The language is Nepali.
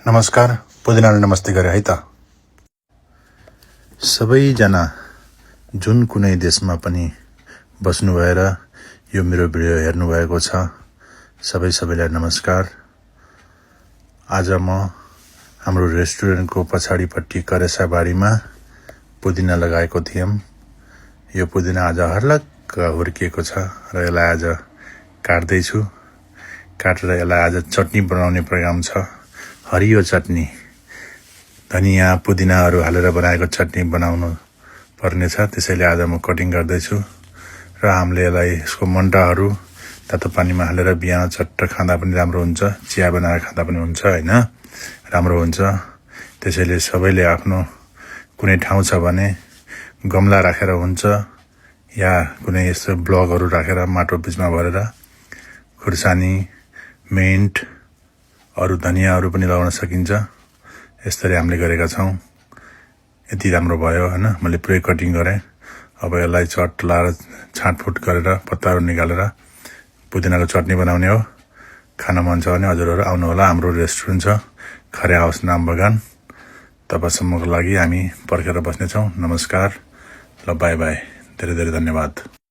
नमस्कार पुदिनाले नमस्ते गरे है त। सबैजना जुन कुनै देशमा पनि बस्नु भएर यो मेरो भिडियो हेर्नु भएको छ, सबैलाई नमस्कार। आज म हाम्रो रेस्टुरेन्टको पछाडिपट्टि करेसाबारीमा पुदिना लगाएको थिएँ। यो पुदिना आज हर्लक्क हुर्किएको छ र यसलाई आज काट्दैछु। काटेर यसलाई आज चटनी बनाउने प्रोग्राम छ। हरियो चटनी, धनिया पुदिनाहरू हालेर बनाएको चटनी बनाउनु पर्नेछ। त्यसैले आज म कटिङ गर्दैछु र हामीले यसलाई यसको मन्टाहरू तातो पानीमा हालेर बिहान चट्ट खाँदा पनि राम्रो हुन्छ, चिया बनाएर खाँदा पनि हुन्छ हैन, राम्रो हुन्छ। त्यसैले सबैले आफ्नो कुनै ठाउँ छ भने गमला राखेर हुन्छ या कुनै यस्तो ब्लकहरू राखेर माटो बीचमा भरेर खुर्सानी, मिन्ट, अरु धनियाहरू पनि लगाउन सकिन्छ। यसरी हामीले गरेका छौं। यति राम्रो भयो हैन। मैले पुरै कटिङ गरे। अब यसलाई चट लाएर छाटफुट गरेर पत्ताहरू निकालेर पुदिनाको चटनी बनाउने हो। खान मन छ भने हजुरहरू आउनु होला। हाम्रो रेस्टुरेन्ट छ खरे हाउस नाम बगान। तबसम्मको लागि हामी पर्खेर बस्ने छौं। नमस्कार। ल बाइ बाइ। धेरै धेरै धन्यवाद।